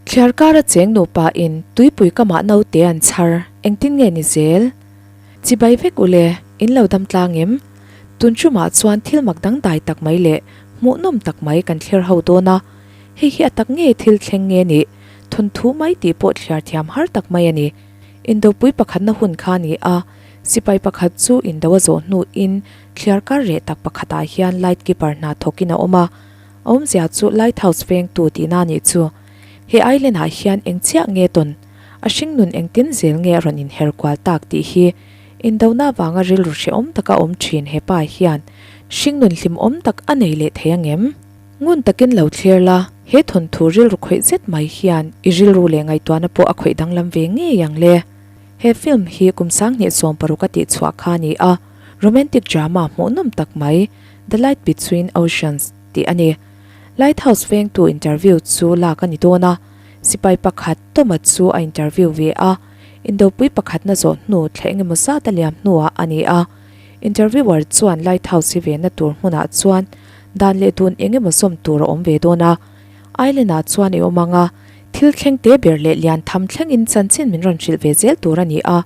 Thliarkara cheng nupa in tuipui kamah naute an chhar, engtin nge ni zel? Chibai vek u le, in lo dam tlang em? Tun tumah chuan thil mak dangdai tak mai leh hmuhnawm tak mai kan thlir ho dawn a, hei hi a tak nge thil thleng nge nih, thawnthu mai tih pawh thliar thiam har tak mai a ni. Indopui pakhatna hun kha a ni a, sipai pakhat chu indo a zawh hnuin thliarkar reh tak pakhatah hian light keeper hna thawkin a awm a, A awmzia chu Lighthouse vengtu tihna a nih chu. He island ah hian eng chiah nge tawn? A hringnun engtin zel nge a rawn inher kual tak tih hi indona avanga rilru hrehawm taka awm thin he pa hian hringnun hlimawm tak a nei leh thei angem? Ngun takin lo thlir la, he thawnthu rilru khawih zet mai hian i rilru leh ngaihtuahna pawh a khawih danglam ve ngei ang le. He film hi kum 2016 a tihchhuah kha a ni a, romantic drama hmuhnawm tak mai The Light Between Oceans tih a ni. Lighthouse vengtu interview chu lak a ni dawn a, sipai pakhat Toma chu a interview ve a, indopui pakhatna zawh hnu thla engemaw zat a liam hnuah a ni a. Interviewer chuan Lighthouse hi venna tur hmunah chuan dan leh dun engemaw zawm tur a awm ve dawn a, Island ah chuan i awm ang a, thil thleng te ber leh lian tham thlengin chanchin min rawn hrilh ve zel tur a ni a,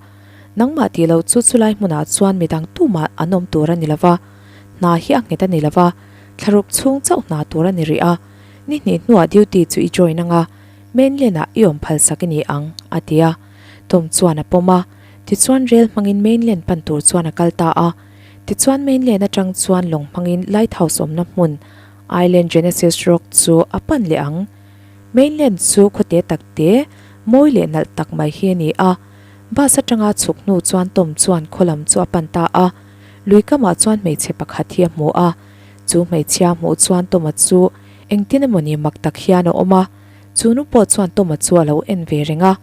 nangmah tih loh chu chulai hmunah chuan midang tumah an awm tur a ni lova. Hna hi a nghet a ni lova, thlaruk chhung chauh hna tur a ni rih a, ni hnih hnuah duty chu i join anga, mainland ah i awm phal sak i ni ang, a ti a. Tom chuan a pawm a, tichuan rel hmangin mainland pan tur chuan a kal ta a. Tichuan mainland atang chuan lawng hmangin lighthouse awmna hmun Island Genesis Rock chu a pan leh ang. Mainland chu khawte tak te, mawi leh nalh tak mai hi a ni a. Bus atanga chhuk hnu chuan Tom chuan khaw lam chu a pan ta a. Lui kamah chuan hmeichhe pakhat hi a hmu a, chu hmeichhia hmuh chuan Toma chu engtin emawni mak tak hian a awm a, chu nu pawh chuan Toma chu a lo en ve reng a.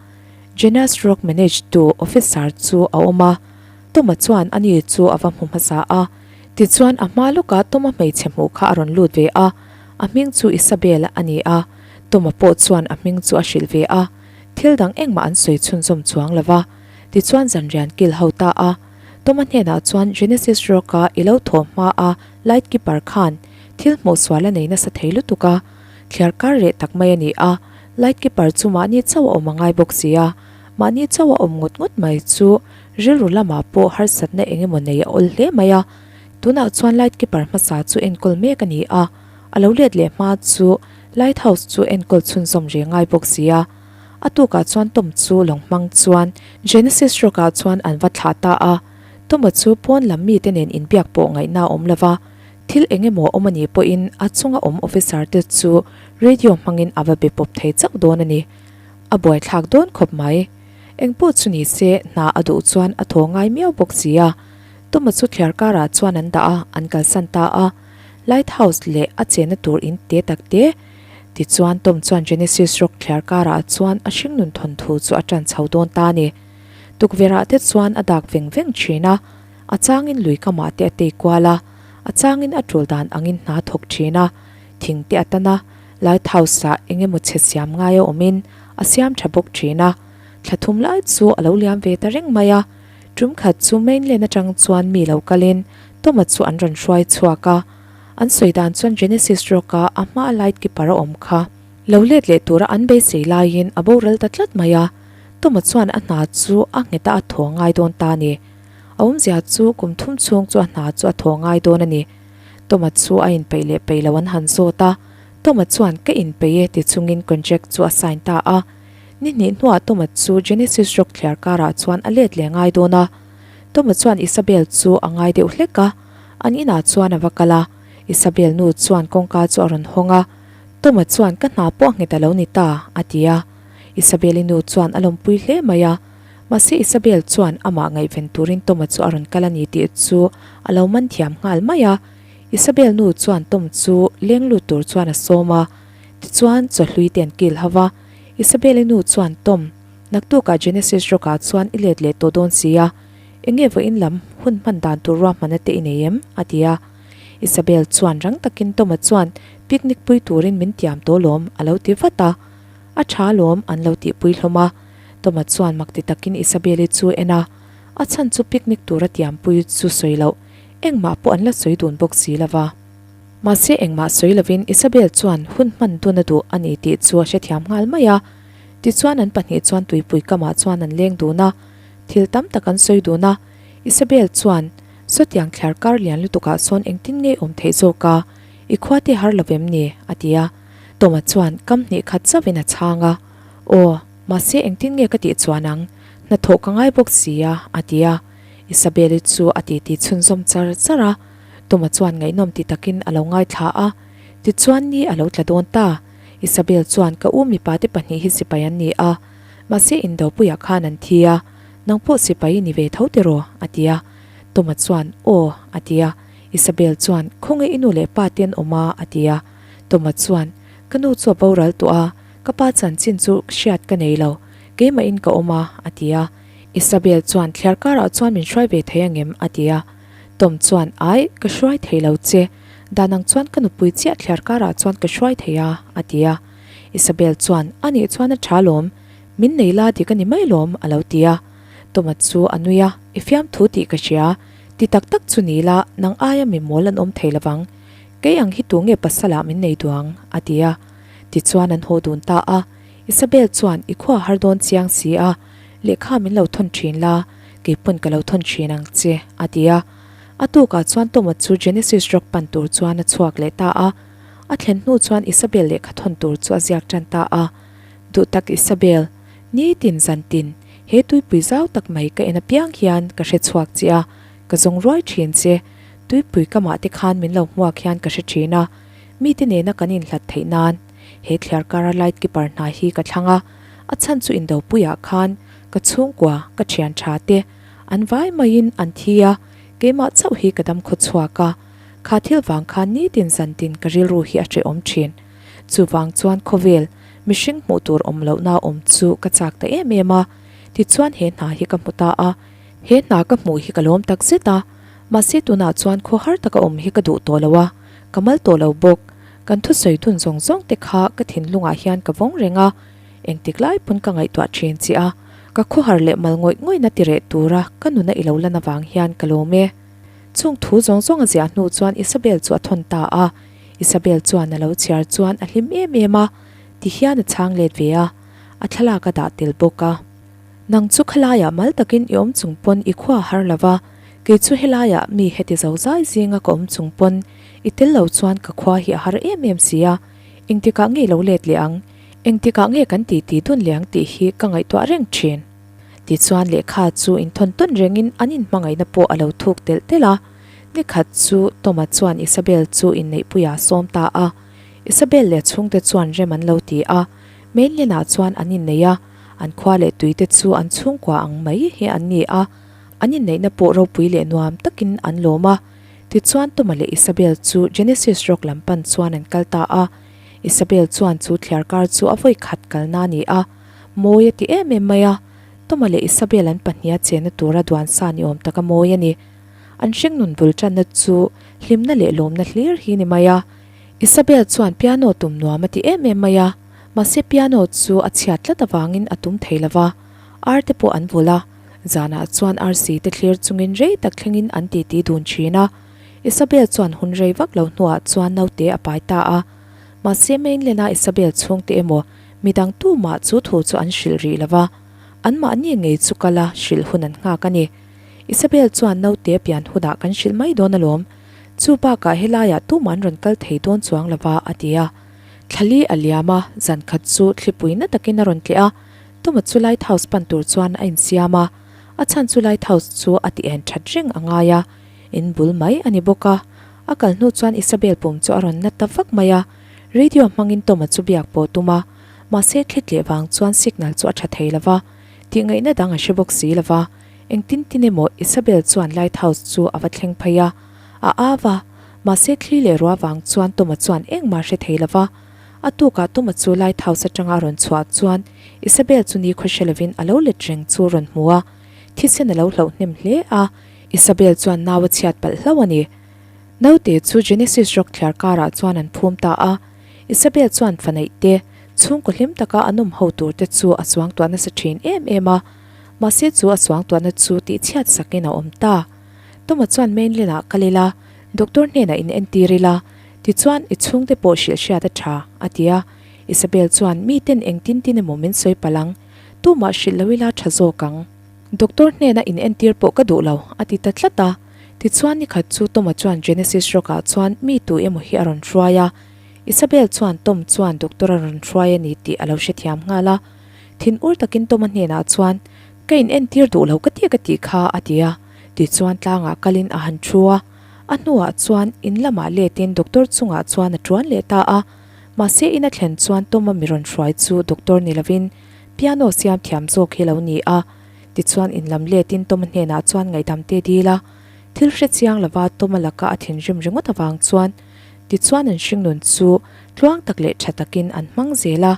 Genus Rock manage tu officer chu a awm a, Toma chuan ani chu a va hmu hmasa a, tichuan a hma lawkah Toma hmeichhe hmuh kha a rawn lut ve a, a hming chu Isabel a ni a, Toma pawh chuan a hming chu a hrilh ve a, thil dang engmah an sawi chhunzawm chuang lo va, tichuan zanrian kil ho ta a. Toma hnenah chuan Genesis Rock-a i lo thaw hma a Light Keeper khan thil hmuh sual a nei nasa thei lutuk a, thliar kar reh tak mai a ni a, Light Keeper chu mahni chauh a awm a ngai bawk si a, mahni chauh a awm ngawt ngawt mai chu rilru lamah pawh harsatna eng emaw nei a awl hle mai a. Tunah chuan Light Keeper hmasa chu enkawl mek a ni a, a lo let leh hma chu Lighthouse chu enkawl chhunzawm reng ngai bawk si a. A tukah chuan Tom chu lawng hmang chuan Genesis Rock ah chuan an va thlah ta a. Toma chu pawn lam mite nen inbiak pawh ngaihna a awm lo va, thil eng emaw awm a nih pawhin a chunga awm officer te chu radio hmangin a va be pawp thei chauh dawn a ni. A buaithlak dawn khawp mai. Engpawh chu ni se hna a duh chuan a thaw ngai miau bawk si a. Toma chu thliar karah chuan an dah a, an kalsan ta a. Lighthouse leh a chenna tur in te tak te Tichuan Tom chuan Genesis Rock thliar karah chuan a hringnun thawnthu chu a tan chho dawn ta a ni. Tukverhah te chuan a dak veng veng thin a, a changin lui kamah te a tei kual a, a changin a tul dan angin hna thawk thin a, thing te a tan a, lighthouse-ah eng emaw chhe siam ngai a awmin a siam tha bawk thin a. Thla thum lai chu a lo liam ve ta reng mai a. Tum khat chu mainland atang chuan mi lo kalin Tom-a chu an rawn hruai chhuak a. An sawi dan chuan Genesis Rock-a a hma a light keeper a awm kha. Lo let leh tura an beisei laiin a boral ta tlat mai a, Toma chuan a hna chu a nghet a a thaw ngai dawn ta a ni. A awmzia chu kum thum chhung chu a hna chu a thaw ngai dawn a ni. Toma chu a inpeih leh peih lo an han zawt a, Toma chuan ka inpeih e ti chungin contract chu a sign ta a. Ni hnih hnuah Toma chu Genesis Rock thliar karah chuan a let leh ngai dawn a. Toma chuan Isabel chu a ngai deuh hlek a. An inah chuan a va kal a, Isabel nu chuan kawngka chu a rawn hawng a, Toma chuan ka hna pawh a nghet a lo ni ta, a ti a. Isabel-i nu chuan a lawmpui hle mai a, mahse Isabel chuan amah ngaihven turin Toma chu a rawn kal a ni tih chu a lo man thiam nghal mai a. Isabel nu chuan Tom chu leng lut tur chuan a sawm a, tichuan chawhlui te an kil ho va. Isabel-i nu chuan Tom, naktukah Genesis Rock-ah chuan i let leh tawh dawn si a, Enge vawiin lam hun hman dan tur ruahmana te i nei em? a ti a. Isabel chuan rang takin Toma chuan picnic pui turin min tiam tawh lawm a lo ti vat a. A tha lawm an lo tihpui hlawm a. Toma chuan mak ti takin Isabel-i chu en a. A chhan chu picnic tura tiampui chu sawi loh engmah pawh an la sawi dun bawk si lo va. Mahse engmah sawi lovin Isabel chuan hun hman dun a duh a ni tih chu a hrethiam nghal mai a. Tichuan an pahnih chuan tuipui kamah chuan an leng dun a, thil tam tak an sawi dun a. Isabel chuan, Sawtiang thliar kar lian lutukah sawn engtin nge awm theih zawk a, i khua te har lo vem ni? a ti a. Toma chuan kam hnih khat chauhin a chhang a, Aw, mahse engtin nge ka tih chuan ang, hnathawh ka ngai bawk si a, a ti a. Isabel-i chu a titi chhunzawm char char a, Toma chuan ngaihnawm ti takin a lo ngaithla a. Tichuan ni a lo tla dawn ta. Isabel chuan ka u mipa te pahnih hi sipai an ni a, mahse indopuiah khan an thi a, nang pawh sipai i ni ve tho tiraw? a ti a. Toma chuan Aw, a ti a. Isabel chuan Khawnge i nu leh pa te an awm a? a ti a. Toma chuan Ka nu chu a boral tawh a, ka pa chanchin chu hriat ka nei lo, keimahin ka awm a, a ti a. Isabel chuan thliar karah chuan min hruai ve thei angem? a ti a. Tom chuan Aih, ka hruai thei lo che. Dan ang chuan ka nupui chiah thliar karah chuan ka hruai thei a, a ti a. Isabel chuan, A nih chuan a tha lawm. Min nei la dik a ni mai lawm, a lo ti a. Toma chu a nui a, I fiamthu tih ka hria. Ti tak tak chu ni la, nang aia mi mawl an awm thei lovang. Kei ang hi tu nge pasalah min nei duh ang? a ti a. Tichuan an haw dun ta a. Isabel chuan, I khua har dawn chiang si a, lehkha min lo thawn thin la, kei pawn ka lo thawn thin ang che, a ti a. A tukah chuan Toma chu Genesis Rock pan tur chuan a chhuak leh ta a. A thlen hnu chuan Isabel lehkha thawn tur chu a ziak tan ta a. Duh tak Isabel, nitin zantin, he tuipui zau tak mai ka en apiang hian ka hre chhuak che a, ka zawng ruai thin che. Tuipui kamah te khan min lo hmuak hian ka hre thin a, mite nena kan inhlat theih nan he thliar kara light keeper hna hi ka thlang a, a chhan chu indopuiah khan ka chhungkua, ka thian tha te, An vai maiin an thi a, keimah chauh hi ka dam khaw chhuak a. Kha thil vang khan nitin zantin ka rilru hi a hrehawm thin. Chuvang chuan khawvel, mihring hmuh tur awm lohna awm chu ka chak ta em em a. Tichuan he hna hi ka hmu ta a. He hna ka hmuh hi ka lawm tak zet a. Mahse tunah chuan khaw har taka awm hi ka duh tawh lo a, ka mal tawh lo bawk. Kan thusawi dun zawng zawng te kha ka thinlungah hian ka vawng reng a. Engtik lai pawn ka ngaihtuah thin che a, ka khawhar leh mal ngawih ngawihna ti reh tura ka nuna i lo lan avang hian ka lawm e. Chung thu zawng zawng a ziah hnu chuan Isabel chu a thawn ta a, Isabel chuan a lo chhiar chuan a hlim em em a, ti hian a chhang let ve a, a thlalak a dah tel bawk a. Nang chu khalaiah mal takin i awm chung pawn i khua har lo va, kei chu helaiah mi heti zo zai zinga ka awm chung pawn i tel lo chuan ka khua hi a har em em si a, engtikah nge i lo let leh ang? Engtikah nge kan ti ti dun leh ang tih hi ka ngaihtuah reng thin. Tichuan lehkha chu inthawn tawn rengin an inhmangaihna pawh a lo thuk telh telh a. Nikhat chu Toma chuan Isabel chu inneihpuiah a sawm ta a. Isabel leh chhungte chuan rem an lo ti a. Mainland-ah chuan an innei a, an khua leh tuite chu an chhungkua ang mai hi an ni a. An inneihna pawh ropui leh nuam takin an lawm a. Tichuan Toma leh Isabel chu Genesis Rock lam pan chuan an kal ta a. Isabel chuan chu thliar kar chu a vawi khat kalna a ni a, mawi a ti em em mai a. Toma leh Isabel an pahniha chenna tura duan sa ni awm taka mawi a ni. An hringnun bul tanna chu hlimna leh lawmna hlir hi ni mai a. Isabel chuan piano tum nuam a ti em em mai a, mahse piano chu a chhiat tlat avangin a tum thei lo va, ar te pawh an vul a, zanah chuan arsi te thlir chungin rei tak thlengin an titi dun thin a. Isabel chuan hun rei vak lo hnuah chuan naute a pai ta a. Mahse mainland-a Isabel chhungte emaw midang tumah chu thu chu an hrilh rih lo va, anmahni ngei chu kala hrilh hun an nghak a ni. Isabel chuan naute pian hunah kan hrilh mai dawn alawm, chu bakah helaiah tumah an rawn kal thei dawn chuang lo va, a ti a. Thlali a liam a, zan khat chu thlipui na takin a rawn tleh a, tuma chu lighthouse pan tur chuan a insiam a, a chhan chu lighthouse chu a ti en that reng a ngai a. In bul mai a ni bawk a, a kal hnu chuan Isabel pum chu a rawn na ta vak mai a, radio hmangin Toma chu biak pawh tum a, mahse thli tleh vang chuan signal chu a tha thei lo va, tih ngaihna dang a hre bawk si lo va, engtin tin emaw Isabel chuan lighthouse chu a va thleng phei a, a au a, mahse thli leh ruah vang chuan Toma chuan engmah a hre thei lo va, a tukah Toma chu lighthouse atanga a rawn chhuah chuan Isabel chu nikhaw hre lovin a lo let reng chu rawn hmu a, thisen a lo hlauh hnem hle a. Isabel chuan nau a chhiat palh hlauh a ni. Naute chu Genesis rock thliar karah chuan an phum ta a. Isabel chuan fanaih te, chhungkaw hlim taka an awm ho tur te chu a chuangtuah nasa thin em em a. Mahse chu a chuangtuahna chu tihchhiat sakin a awm ta. Toma chuan mainland ah kal ila, doctor hnenah in entir ila, tichuan i chhungte pawh hrilh hriat a tha, a ti a. Isabel chuan, Miten engtin tin emaw min sawi palh ang, tumah hrilh lo ila tha zawk ang. Doctor hnena in entir pawh ka duh lo, a ti ta tlat a. Tichuan nikhat chu Tom-a chuan Genesis Rock-ah chuan mi tu emaw hi a rawn hruai a. Isabel chuan Tom chuan doctor a rawn hruai a ni tih a lo hrethiam nghal a. Thin ur takin Tom-a hnenah chuan, Ka in entir duh lo ka ti ka tih kha, a ti a. Tichuan tlangah kalin a han thu a. A hnuah chuan in lamah letin doctor chungah chuan a tuan leh ta a. Mahse in a thlen chuan Tom-a mi rawn hruai chu doctor ni lovin piano siam thiam zawk hi lo ni a. Tichuan in lam letin Tom-a hnenah chuan ngaihdam te dil a. Thil hre chiang lova Tom-a laka a thinrim ringawt avang chuan tichuan an hringnun chu tluang tak leh tha takin an hmang zel a.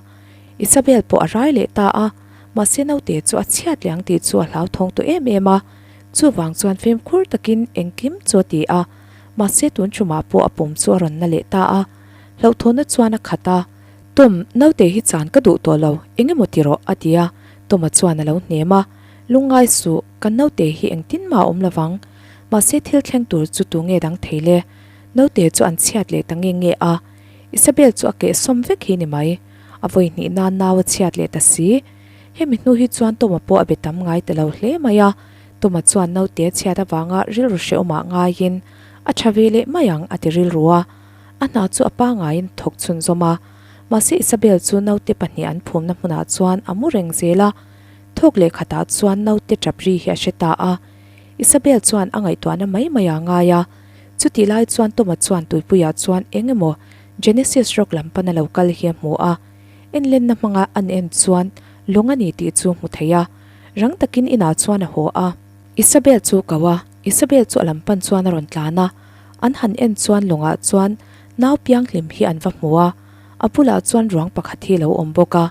Isabel pawh a rai leh ta a, mahse naute chu a chhiat leh ang tih chu a hlauthawng tawh em em a. Chuvang chuan fimkhur takin engkim chu a ti a, mahse tun ṭumah pawh a pum chu a rawn na leh ta a. Hlauhthawnna chuan a khat a, Tom, naute hi chan ka duh tawh lo, eng emaw ti rawh, a ti a. Tom-a chuan a lo hnem a, Lungngai suh, kan naute hi engtin mah a awm lo vang. Mahse thil thleng tur chu tu nge dang thei le? Naute chu an chhiat leh ta nge nge a, Isabel chu a kehsawm vek hi ni mai. A vawi hnih nan nau a chhiat leh ta si. Hemi hnu hi chuan Toma pawh a be tam ngai ta lo hle mai a, Toma chuan naute a chhiat avanga rilru hrehawmah ngaiin a tha ve leh mai ang a ti rilru a, a hna chu a pangaiin thawk chhunzawm a. Mahse Isabel chu naute pahnih an phumna hmunah chuan a mu reng zel a, thawk leh khatah chuan naute tap ri hi a hre ta a. Isabel chuan a ngaihtuahna mai mai a ngai a, chutih lai chuan Toma chuan tuipuiah chuan eng emaw Genesis rock lam pana lo kal hi a hmu a. Enlenna hmanga an en chuan lawng a ni tih chu hmu thei a, rang takin inah chuan a haw a. Isabel chu ko a, Isabel chu a lam pan chuan a rawn tlan a, an han en chuan lawngah chuan nau pianghlim hi an va hmu a, a bulah chuan ruang pakhat hi a lo awm bawk a.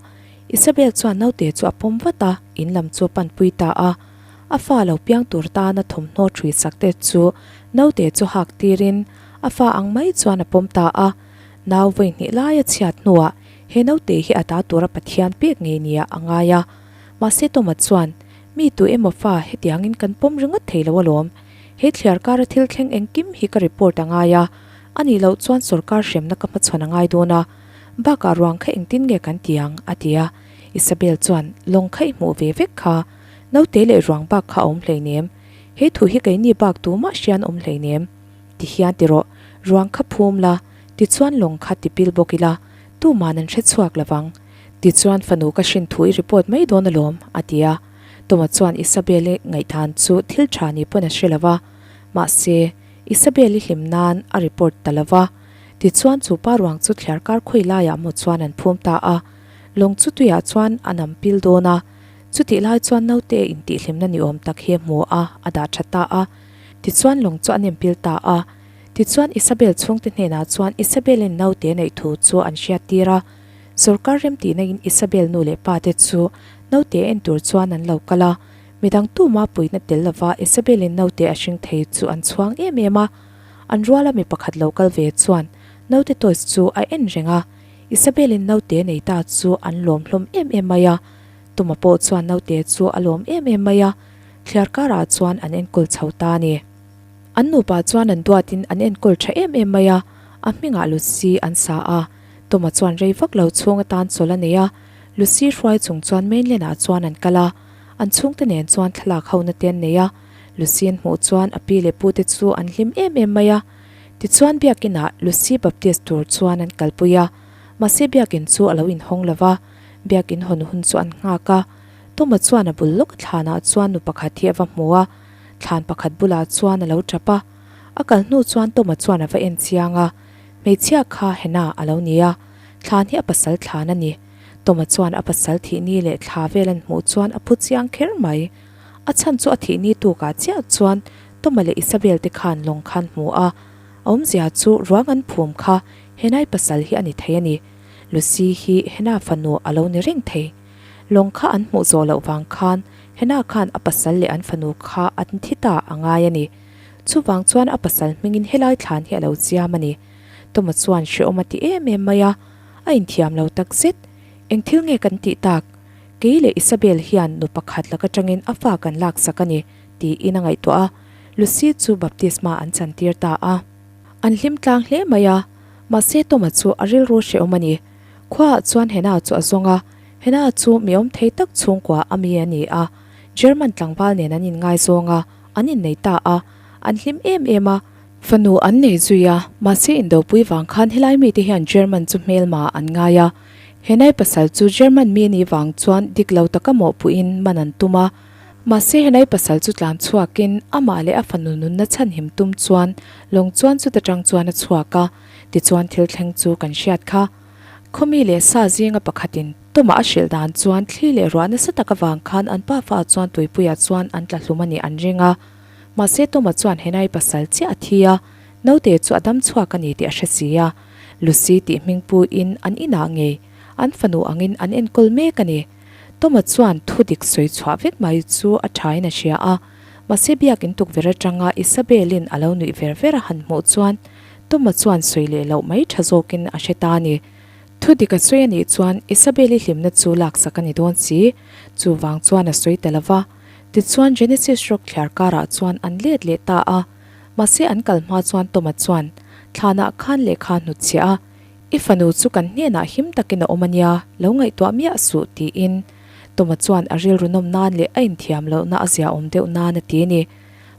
Isabel chuan naute chu a pawm vat a, in lam chu a panpui ta a. A fa lo piang tur tana thawmhnaw ṭhui sak te chu naute chu hak tirin a fa ang mai chuan a pawm ta a. Nau vawi hnih lai a chhiat hnuah he naute hi a ta tura Pathian pek ngei nia a ngai a. Mahse Toma chuan, Mi tu emaw fa hetiangin kan pawm ringawt thei lo alawm. He thliar kara thil thleng engkim hi ka report a ngai a, a nih loh chuan sawrkar hremna ka hmachhawn a ngai dawn a. Bakah ruang kha engtin nge kan ti ang? a ti a. Isabel chuan, Lawng kha i hmuh ve vek kha. Naute leh ruang bak kha a awm hleinem. He thu hi keini bak tumah hrian awm hleinem. Ti hian ti rawh, ruang kha phum la, tichuan lawng kha ti pil bawk ila, tuman an hre chhuak lo vang. Tichuan fanu ka hrin thu i report mai dawn alawm, a ti a. Toma chuan Isabelle ngaihdan chu thil tha ni pawn a hre lo va, mahse, Isabelle hlim nan a report ta lo va. Tichuan chu pa ruang chu thliarkar khawi laiah maw chuan an phum ta a, lawng chu tuiah chuan a nam pil dawn a. Chutih lai chuan naute intihhlimna ni awm tak hi a hmu a, a dah tha ta a. Tichuan lawng chu an inpil ta a. Tichuan Isabel chhungte hnenah chuan Isabel-in naute neih thu chu an hriat tir a. Sawrkar remtihna in Isabel nu leh pa te chu naute en tur chuan an lo kal a. Midang tuma puihna tel lova Isabel-in naute a hring thei chu an chhuang em em a. An ruala mi pakhat lo kal ve chuan naute toys chu a en reng a. Isabel-in naute nei ta chu an lawm hlawm em em mai a. Tuma pawh chuan naute chu a lawm em em mai a. Thliar karah chuan an enkawl chho ta a ni. An nupa chuan an duatin an enkawl tha em em mai a, a hmingah Lucy an sa a. Toma chuan rei vak lo chhung atan chawl a nei a, Lucy hruai chung chuan mainland ah chuan an kal a, an chhungte nen chuan thlalak hona te an nei a. Lucy an hmuh chuan a pi leh pute chu an hlim em em mai a. Tichuan biakinah Lucy Baptist tur chuan an kalpui a, mahse biakin chu a lo inhawng lo va, biakin hawn hun chu an nghak a. Toma chuan a bul lawk thlanah chuan nu pakhat hi a va hmu a, thlan pakhat bulah chuan a lo tap a. A kal hnu chuan Toma chuan a va en chiang a, hmeichhia kha Hannah a lo ni a, thlan hi a pasal thlan a ni. Toma chuan a pasal thih ni leh thla vel an hmuh chuan a phu chiang kher mai. A chhan chu a thih ni tukah chiah chuan Toma leh Isabel te khan lawng khan hmu a, a awmzia chu ruang an phum kha Hannah-i pasal hi a ni thei a ni. Lucy hi Hannah fanu a lo ni reng thei. Lawng kha an hmuh zawh loh vang khan Hannah khan a pasal leh an fanu kha an thi ta a ngai a ni. Chuvang chuan a pasal hmingin helai thlan hi a lo chiam a ni. Toma chuan hrehawm a ti em em mai a, a inthiam lo tak zet. Eng thil nge kan tih tak? Kei leh Isabel hian nu pakhat lak atangin a fa kan laksak a ni, tiin a ngaihtuah a. Lucy chu baptisma an chantir ta a. An hlim tlang hle mai a, mahse Toma chu a rilru hrehawm a ni. Khuaah chuan Hena chu a zawng a, Hena chu mi awm thei tak chhungkua a mi a ni a. German tlangval nen an inngaizawng a, an innei ta a, an hlim em em a. Fanu an nei zui a, mahse indopui vang khan helai mite hian German chu hmelma an ngai a. Henai pasal chu German mi ni vang chuan dik lo taka mawhpuhin man an tum a. Mahse Henai pasal chu tlan chhuakin amah leh a fanu nunna chhanhim tum chuan lawng chuan chuta tang chuan a chhuak a, tichuan thil thleng chu kan hriat kha. Khawmi leh sa zinga pakhatin Tawma a hrilh dan chuan thli leh ruah nasa tak avang khan an pafa chuan tuipuiah chuan an tla hlum a nih an ring a. Mahse Tawma chuan Henai pasal chiah a thi a, naute chu a dam chhuak a ni tih a hre si a. Lucy tih hming puin an inah ngei an fanu angin an enkawl mek a ni. Tawma chuan thu dik sawi chhuah vek mai chu a thain a hria a. Mahse biakin tukverh atanga Isabel-in a lo nuih ver ver a han hmuh chuan Tawma chuan sawi leh loh mai tha zawkin a hre ta a ni. Thu dik a sawi a nih chuan Isabel-i hlimna chu laksak a ni dawn si. Chuvang chuan a sawi ta lo va. Tichuan Genesis rawk thliar karah chuan an let leh ta a. Mahse an kal hma chuan Tawma chuan thlanah khan lehkha hnutchhiah a, I fanu chu kan hnenah him takin a awm a nia, lo ngaihtuah miah suh tiin Tawma chuan a rilru nawm nan leh a inthiam lohna a ziaawm deuh nan a ti a ni.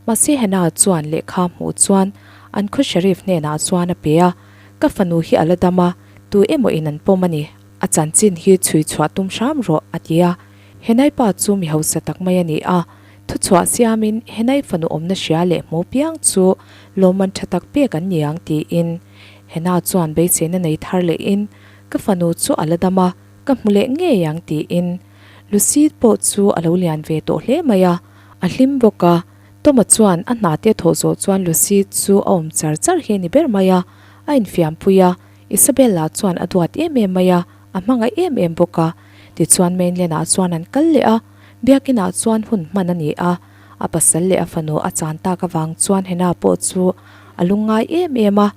Mahse Hannah chuan lehkha hmuh chuan an khaw Sheriff hnenah chuan a pe a, Ka fanu hi a la dam a, tu emaw in an pawm a ni, a chanchin hi chhui chhuah tum hram rawh a ti a. Henai pa chu mi hausa tak mai a ni a, thuchhuah siamin Henai fanu awmna hria leh hmu piang chu lawmman tha tak pek an ni ang tiin Hena chuan beiseina nei thar lehin ka fanu chu a la dam a, ka hmu leh ngei ang tiin Lucy pawh chu a lo lian ve tawh hle mai a, a hlim bawk a, Toma chuan a hna te thawh zawh chuan Lucy chu a awm char char hi a ni ber mai a, a infiampui a, Isabella chuan a duat em em mai a, a hmangaih em em bawk a. Tichuan mainland ah chuan an kal leh a, biakin ah chuan hun hman a ni a, a pasal leh a fanu a chan tak avang chuan Hena pawh chu a lungngai em em a.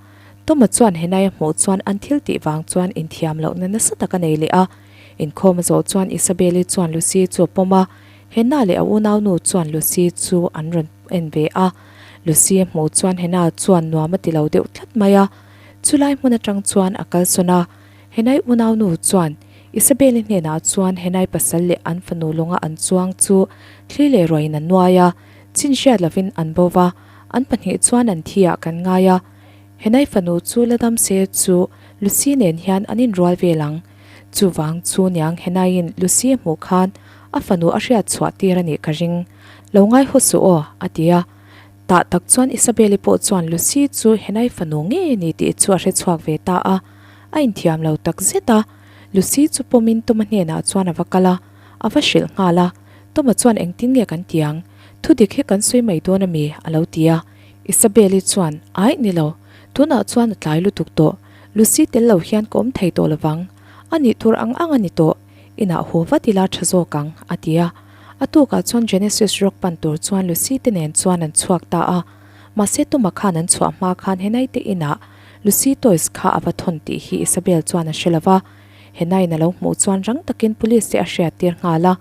Toma chuan Henai a hmuh chuan an thil tih vang chuan inthiam lohna nasa tak a nei leh a. Inkhawm a zawh chuan Isabelle-i chuan Lucy chu a pawm a, Hena leh a unaunu chuan Lucy chu an rawn en ve a. Lucy a hmuh chuan Hena chuan nuam a ti lo deuh tlat mai a. Chulai hmun atang chuan a kalsawn a. Henai unaunu chuan Isabel-i hnenah chuan Henai pasal leh an fanu lawnga an chuang chu thli leh ruaiin an nuai a, chin hriat lovin an bo va, an pahnih chuan an thi ah kan ngai a. Henai fanu chu la dam se chu Lucy nen hian an inrual vel ang. Chuvang chu niang Henaiin Lucy a hmuh khan a fanu a hriat chhuah tir a nih ka ring. Lo ngai haw suh aw, a ti a. Tah tak chuan Isabel-i pawh chuan Lucy chu Henai fanu ngei a ni tih chu a hre chhuak ve ta a. A inthiam lo tak zet a, Lucy chu pawmin Toma hnenah chuan a va kal a, a va hrilh nghal a, Toma chuan engtin nge kan ti ang? Thu dik hi kan sawi mai dawn a mi? a lo ti a. Isabel-i chuan, Aih ni lo, tunah chuan a tlai lutuk tawh, Lucy tel lo hian ka awm thei tawh lovang, a nih tur ang ang a ni tawh, inah haw vat ila tha zawk ang, a ti a. A tukah chuan Genesis Rock pan tur chuan Lucy te nen chuan an chhuak ta a. Mahse Toma khan an chhuah hma khan Henai te inah Lucy toys kha a va thawn tih hi Isabel chuan a hre lo va. Henai'n a lo hmuh chuan rang takin police te a hriat tir nghal a.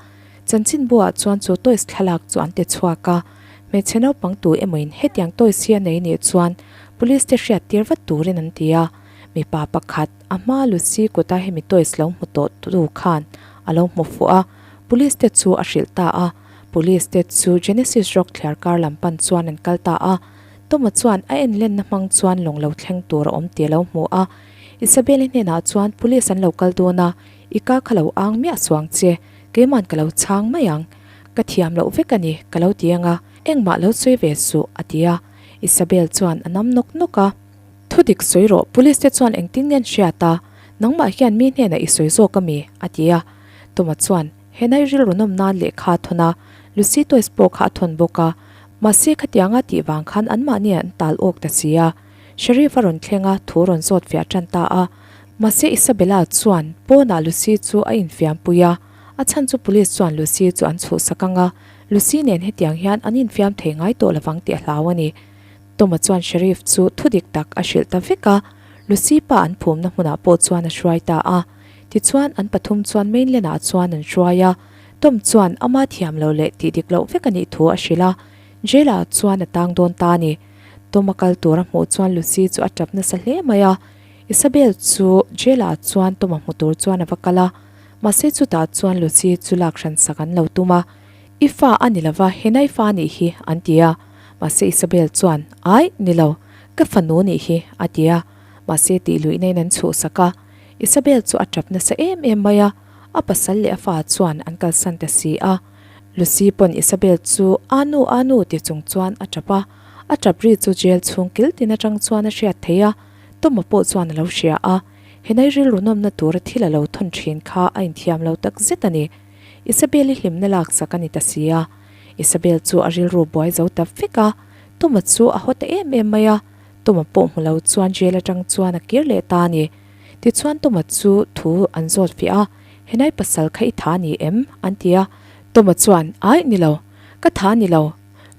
Chanchinbuah chuan chu toys thlalak chu an ti chhuak a. Hmeichhe naupang tu emawin hetiang toys hi a nei nih chuan police te hriat tir vat turin an ti a. Mipa pakhat a hma Lucy kuta hemi toys lo hmu tawh tu khan a lo hmu fuh a, police te chu a hrilh ta a. Police te chu Genesis Rock thliar kar lam pan chuan an kal ta a. Toma chuan a en lenna hmang chuan lawng lo thleng tur a awm tih a lo hmu a. Isabelle-i hnenah chuan Police an lo kal dawn a, i ka kha lo ang miah suang che, keiman ka lo chhang mai ang. Ka thiam loh vek a ni, ka lo ti ang a, engmah lo sawi ve suh, a ti a. Isabelle chuan a nam nawk nawk a. Thu dik sawi rawh, Police te chuan engtin nge an hriat a, nangmah hian mi hnenah i sawi zawk a mi? a ti a. Toma chuan Henai rilru nawm nan lehkha a thawn a, Lucy Toys pawh kha a thawn bawk a. Mahse khatianga tih vang khan anmahni an tal awk ta si a. Sheriff a rawn thleng a, thu rawn zawt fiah tan ta a. Mahse Isabella chuan pawnah Lucy chu a infiampui a, a chhan chu police chuan Lucy chu an chhuhsak ang a, Lucy nen hetiang hian an infiam thei ngai tawh lovang tih a hlau a ni. Toma chuan Sheriff chu thu dik tak a hrilh ta vek a, Lucy pa an phumna hmunah pawh chuan a hruai ta a. Tichuan an pathum chuan mainland ah chuan an hruai a, Tom chuan ama thiam lo leh tih dik loh vek a nih thu a hrilh a, jail ah chuan a tang dawn ta a ni. Tom a kal tur a hmuh chuan Lucy chu a tap nasa hle mai a. Isabel chu jail ah chuan Toma hmu tur chuan a va kal a, mahse chutah chuan Lucy chu lak hran sak an lo tum a. I fa a ni lova, Henai fa a nih hi, an ti a. Mahse Isabel chuan, Ai, ni lo, ka fanu nih hi, a ti a. Mahse tih luihna in an chhuhsak a. Isabel chu a tap nasa em em mai a, a pasal leh a fa chuan an kalsan ta si a. Lucy pawn Isabel chu Anu, Anu ti chung chuan a tap a, a tap ri chu jail chhung kil tin atang chuan a hriat theih a, Toma pawh chuan a lo hria a, henai rilru nawmna tura thil a lo thawn thin kha a inthiam lo tak zet a ni. Isabel-i hlimna laksak a ni ta si a, Isabel chu a rilru buai zo ta vek a, Toma chu a haw ta em em mai a, Toma pawh hmu lo chuan jail atang chuan a kir leh ta a ni. Tichuan Toma chu thu an zawt fiah a, Henai pasal kha i tha ni em? an ti a. Toma chuan, Aih ni lo, ka tha ni lo.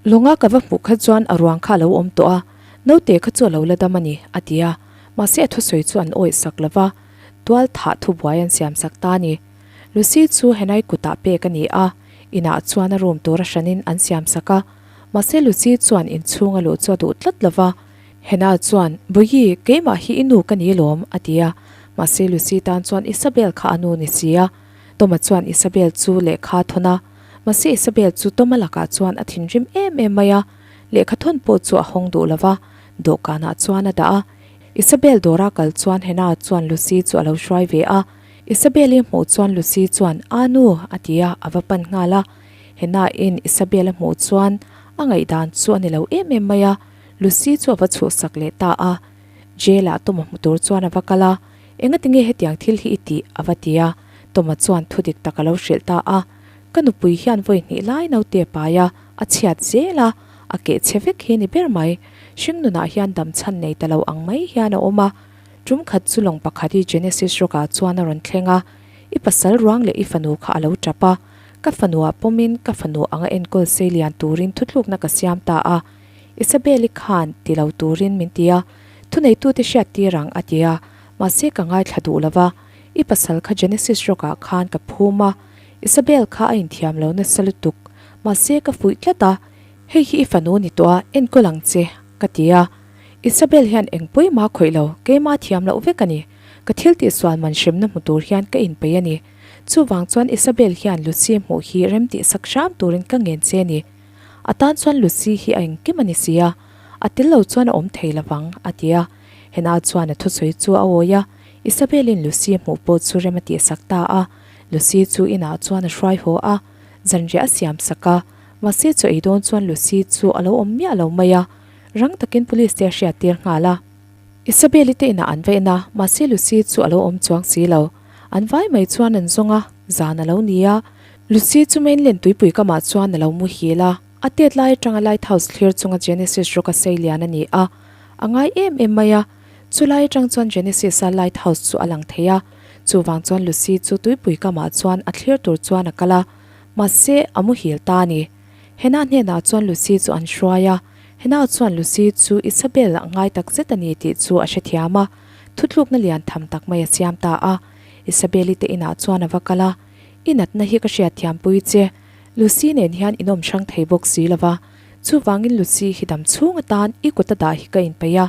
Lawnga ka va hmuh kha chuan a ruang kha a lo awm tawh a, naute kha chu a lo la dam a ni, a ti a. Mahse a thusawi chu an awih sak lo va, tual thah thubuai an siam sak ta a ni. Lucy chu Henai kutah pek a ni a, inah chuan a room tur a hranin an siam sak a. Mahse Lucy chuan inchhung a luh chu a duh tlat lo va, Hena chuan, Bawihi, keimah hi i nu ka ni lawm, a ti a. Mahse Lucy tan chuan Isabel kha a nu ni si a. Toma chuan Isabel chu lehkha a thawn a. Mahse Isabel chu Toma lakah chuan a thinrim em em mai a. Lehkha thawn pawh chu a hawng duh lo va, dawhkanah chuan a dah a. Isabel dawra kal chuan Hena chuan Lucy chu a lo hruai ve a. Isabel-i hmuh chuan Lucy chuan, Aa nu, a ti a, a va pan nghal a. Hena-in Isabel a hmuh chuan a ngaihdan chu a ni lo em em mai a. Lucy chu a va chhuhsak leh ta a, Jail ah Toma hmu tur chuan a va kal a, Engati nge hetiang thil hi i tih? a va ti a, Toma chuan thu dik tak a lo hrilh ta a, Ka nupui hian vawi hnih lai naute a pai a, a chhiat zel a, a keh chhe vek hi ni ber mai. Hringnunah hian dam chhan nei ta lo ang mai hian a awm a. Tum khat chu lawng pakhat hi Genesis Rock ah chuan a rawn thleng a, I pasal ruang leh i fanu kha a lo tap a, ka fanuah pawmin ka fanu anga enkawl sei lian turin thutlukna ka siam ta a, Isabel-i khan ti lo turin min ti a, thuneitute hriat tir ang a ti a, mahse ka ngaithla duh lo va, i pasal kha Genesis Rock ah khan ka phum a, Isabel kha a inthiam lo nasa lutuk, mahse ka fuih tlat a, hei hi i fanu ni tawh a, enkawl ang che, ka ti a. Isabel hian eng pawimah khawih lo, keimah thiam loh vek a ni, ka thil tihsual man hremna hmu tur hian ka inpeih a ni. Chuvang chuan Isabel hian Lucy hmuh hi rem tihsak hram turin ka ngen che a ni. A tan chuan Lucy hi a engkim a ni si a, a tel lo chuan a awm thei lo vang, a ti a. Hena chuan a thusawi chu a awi a, Isabel-in Lucy hmuh pawh chu rem a tihsak ta a. Lucy chu inah chuan a hruai haw a, zanriah a siam sak a. Mahse chaw ei dawn chuan Lucy chu a lo awm miah lo mai a, rang takin police te a hriattir nghal a. Isabel-i te inah an va en a, mahse Lucy chu a lo awm chuang si lo. An vai mai chuan an zawng a, zan a lo ni a. Lucy chu mainland tuipui kamah chuan a lo muhil a, a tet lai atanga lighthouse thlir chunga Genesis rawk a sei lian a ni a, a ngai em em mai a. Chu lai atang chuan Genesis-a lighthouse chu a lang thei a, chuvang chuan Lucy chu tuipui kamah chuan a thlir tur chuan a kal a, mahse a muhil ta a ni. Hena hnenah chuan Lucy chu an hruai a, Hena chuan Lucy chu Isabel a ngai tak zet a ni tih chu a hrethiam a, thutlukna lian tham tak mai a siam ta a. Isabel-i te inah chuan a va kal a, I natna hi ka hriatthiampui che. Lucy nen hian in awm hrang thei bawk si lova, chuvangin Lucy hi dam chhung atan i kut a dah hi ka inpeih a,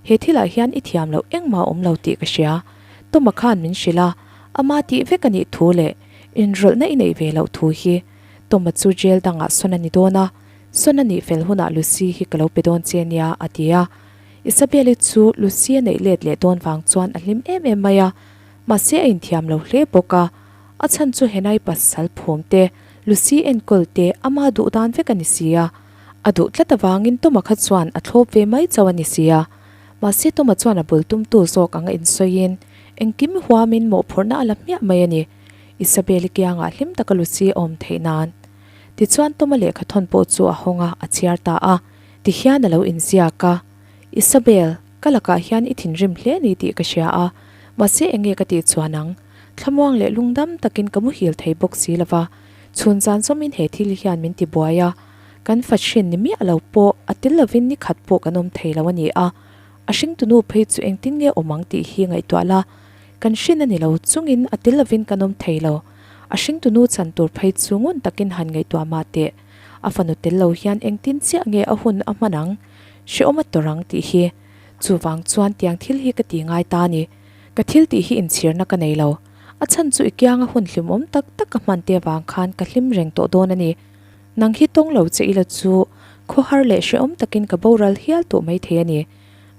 he thilah hian i thiam loh engmah a awm lo tih ka hria. Toma khan min hrilh a, ama tih vek a nih thu leh inrawlhna i neih ve loh thu hi. Toma chu jail dangah sawn a ni dawn a, sawn a nih fel hunah Lucy hi ka lo pe dawn che nia, a ti a. Isabelle-i chu Lucy a neih let leh dawn vang chuan a hlim em em mai a, mahse a inthiam lo hle bawk a. A chhan chu Henai pasal phum te, Lucy enkawl te ama duh dan vek a ni si a. A duh tlat avangin Toma kha chuan a thlawp ve mai chauh a ni si a. Mahse Toma chuan a bul tumtu zawk anga insawiin engkim huamin mawhphurhna a la hmiah mai a ni. Isabel-i kiangah hlim taka Lucy a awm theih nan. Tichuan Toma lehkha thawn pawh chu a hawng a, a chhiar ta a. Tihian a lo inziak a, Isabel, ka lakah hian i thinrim hle ni tih ka hria a, mahse enge ka tih chuan ang? Thlamuang leh lungdam takin ka muhil thei bawk si lo va, chhun zan zawmin he thil hian min ti buai a, kan fa hrin ni miah lo pawh a tel lovin ni khat pawh kan awm thei lo a ni a, a hringtunu phei chu engtin nge awm ang tih hi ngaihtuah la, kan hrin a ni lo chungin a tel lovin kan awm thei lo, a hringtunu chan tur phei chu ngun takin han ngaihtuah mah teh, a fanu tel lo hian engtin chiah nge a hun a hman ang, hrehawm a tawrh ang tih hi. Chuvang chuan tiang thil hi ka ti ngai ta a ni. Ka thil tih hi inchhirna ka nei lo. A chhan chu i kianga hun hlimawm tak tak ka hman te avang khan ka hlim reng tawh dawn a ni. Nang hi tawng lo che ila chu khawhar leh hrehawm takin ka boral hial tawh mai thei a ni.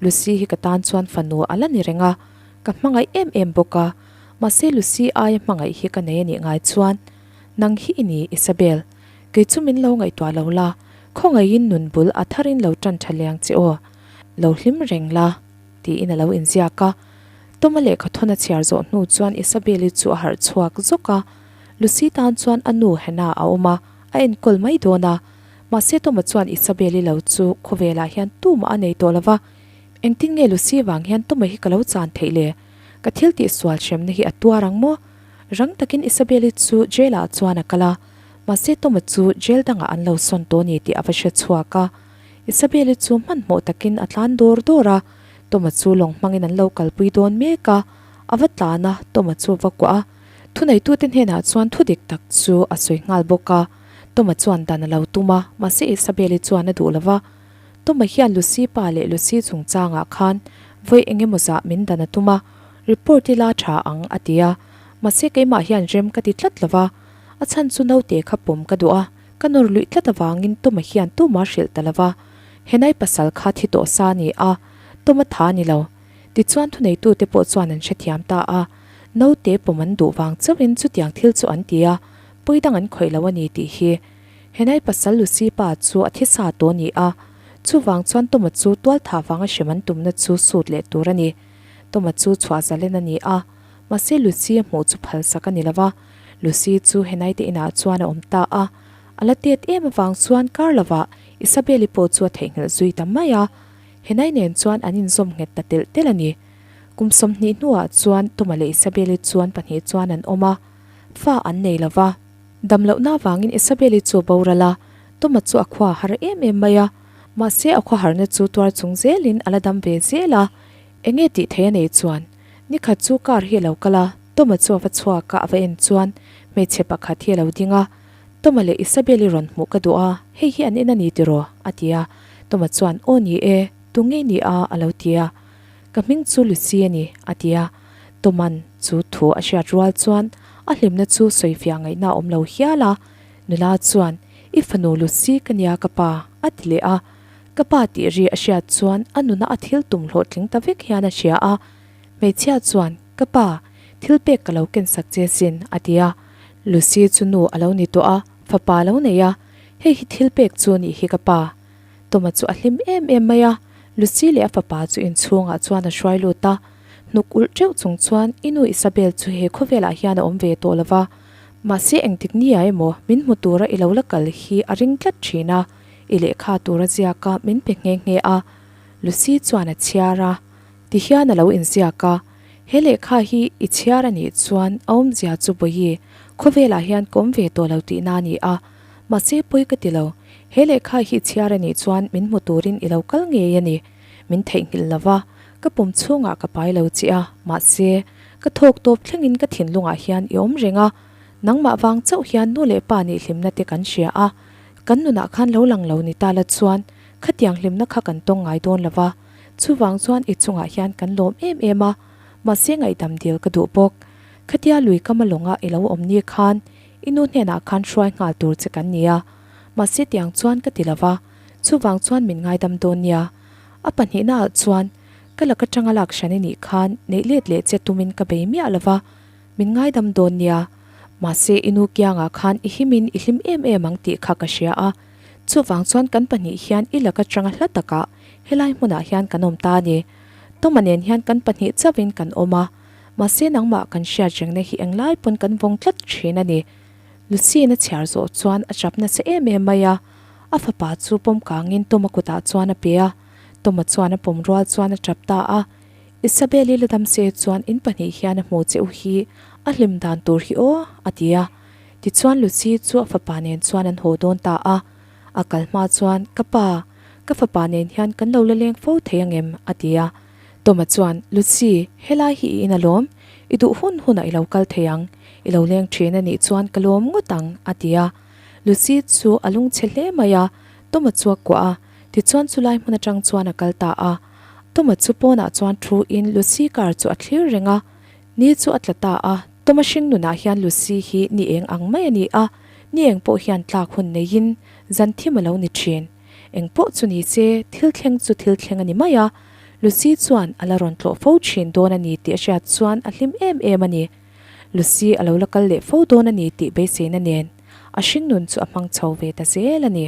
Lucy hi ka tan chuan fanu a la ni reng a, ka hmangaih em em bawk a. Mahse Lucy aia hmangaih hi ka nei a nih ngai chuan nang hi i ni Isabel. Kei chu min lo ngaihtuah lo la, khawngaihin nun bul a tharin lo tan tha liang che aw. Lo hlim reng la. Tiin a lo inziak a. Toma lehkha thawn a chhiar zawh hnu chuan Isabel-i chu a harh chhuak zawk a. Lucy tan chuan a nu Hannah a awm a, a enkawl mai dawn a. Mahse Toma chuan Isabel-i lo chu khawvelah hian tumah a nei tawh lo va. Engtin nge Lucy vang hian Toma hi ka lo chan theih le? Ka thil tihsual hremna hi a tuar ang maw? Rang takin Isabel-i chu jail-ah chuan a kal a. Mahse Toma chu jail dangah an lo sawn tawh ni tih a va hre chhuak a. Isabel-i chu hmanhmawh takin a tlan dawr dawr a, Toma chu lawng hmangin an lo kalpui dawn mek a, a va tlan a, Toma chu a va kuah a. Thuneitute hnenah chuan thu dik tak chu a sawi nghal bawk a, Toma chuan dan a lo tum a, mahse Isabel-i chuan a duh lo va. Toma hian Lucy pa leh Lucy chungchangah khan vawi eng emaw zah min dan a tum a, report ila tha ang a ti a, mahse keimah hian rem ka ti tlat lo va, a chhan chu naute kha pawm ka duh a. Ka nawr luih tlat avangin Toma hian tuma hrilh ta lo va, Henai pasal kha thi tawh sa a ni a, Toma tha a ni lo. Tichuan thuneitute pawh chuan an hrethiam ta a, naute pawm an duh vang chauhin chutiang thil chu an ti a, pawi dang an khawih lo a ni tih hi. Henai pasal Lucy pa chu a thi sa tawh a ni a, chuvang chuan Toma chu tualthah vanga hrem an tumna chu sut leh tur a ni. Toma chu chhuah zalen a ni a, mahse Lucy a hmuh chu phalsak a ni lo va. Lucy chu Henai te inah chuan a awm ta a, a la tet em avang chuan kar lovah Isabel-i pawh chu a theihnghilh zui ta mai a, Henai nen chuan an inzawm nghet ta telh telh a ni. Kum 20 hnuah chuan Toma leh Isabel-i chuan pahnih chuan an awm a, fa an nei lo va. Dam lohna avangin Isabel-i chu a boral a, Toma chu a khua har em em mai a, mahse a khua harna chu tuar chung zelin a la dam ve zel a, enge tih theih a nei chuan Nikhat chu car hi a lo kal a, Toma chu a va chhuak a, a va en chuan hmeichhe pakhat hi a lo ding a, Toma leh Isabel-i rawn hmuh ka duh a, hei hi an en a ni tiraw? a ti a, Toma chuan Aw ni e, tu ngei ni a? a lo ti a, Ka hming chu Lucy a ni, a ti a, Toma'n chu thu a hriat rual chuan a hlimna chu sawifiah ngaihna a awm lo hial a, nula chuan I fanu Lucy ka nia ka pa, a ti leh a, ka pa tih ri a hriat chuan a nuna a thil tum hlawhtling ta vek hian a hria a, Hmeichhia chuan, Ka pa, thil pek ka lo ken sak che sin, a ti a. Lucy chu nu a lo ni tawh a, fapa a lo nei a, Hei hi thil pek chu nih hi ka pa. Toma chu a hlim em em mai a, Lucy leh a fapa chu inchhungah chuan a hruai lut a. Hnuk ulh teuh chung chuan, I nu Isabel chu he khawvelah hian a awm ve tawh lo va, mahse engtik ni ah emaw min hmu tura i lo la kal hi a ring tlat thin a, i lehkha tura ziaka min pe nghe nghe a. Lucy chuan a chhiar a. Ti hian a lo inziak a, He lehkha hi i chhiar a nih chuan a awmzia chu Bawihi, khawvelah hian ka awm ve tawh lo tihna a ni a, mahse pawi ka ti lo. He lehkha hi i chhiar a nih chuan min hmu turin i lo kal ngei a ni. Min theihnghilh lo va, ka pum chhungah ka pai lo che a, mahse ka thawk tawp thlengin ka thinlungah hian i awm reng a, nangmah vang chauh hian nu leh pa nih hlimna te kan hria a, kan nunah khan lo lang lo ni ta la chuan khatiang hlimna kha kan tawng ngai dawn lo va. Chuvang chuan i chungah hian kan lawm em em a, mahse ngaihdam dil ka duh bawk. Khatia lui kama lawnga i lo awm ni khan i nu hnenah khan hruai nghal tur che kan ni a, mahse tiang chuan ka ti lo va, chuvang chuan min ngaidam dawn nia. A pahnihnaah chuan ka lak atanga lak hran i nih khan neih let leh che tumin ka bei miah lo va, min ngaidam dawn nia. Mahse i nu kiangah khan i himin i hlim em em ang tih kha ka hria a, Chuvang chuan kan pahnih hian i laka changa hla takah helai hmunah hian kan awm ta a ni. Toma nen hian kan pahnih chauhin kan awm a, mahse nangmah kan hriat rengna hi englai pawn kan vawng tlat thin a ni. Lucy-in a chhiar zawh chuan a chap nasa em em mai a, a fapa chu pawm kangin Toma kutah chuan a pe a, Toma chuan a pawm rual chuan a chap ta a. Isabel-i la dam se chuan in pahnih hian a hmu che u hi a hlim dan tur hi aw, a ti a. Tichuan Lucy chu a fapa nen chuan an haw dawn ta a, a kal hma chuan, Ka pa, ka fapa nen hian kan lo la leng fo thei angem? a ti a. Toma chuan, Lucy, helai hi i in alawm, i duh hun hunah i lo kal thei ang, i lo leng thin a nih chuan ka lawm ngawt ang, a ti a. Lucy chu a lungchhe hle mai a, Toma chu a kuah a, tichuan chulai hmun atang chuan a kal ta a. Toma chu pawnah chuan thu in Lucy car chu a thlir reng a, ni chu a tla ta a. Toma hring nunah hian Lucy hi ni eng ang mai a ni a, ni eng pawh hian tlak hun neiin zan thim a lo ni thin. Eng pawh chu ni se, thil thleng chu thil thleng a ni mai a, Lucy chuan a la rawn tlawh fo thin dawn a ni tih a hriat chuan a hlim em em a ni. Lucy a lo la kal leh fo dawn a ni tih beiseina nen a hringnun chu a hmang chho ve ta zel a ni.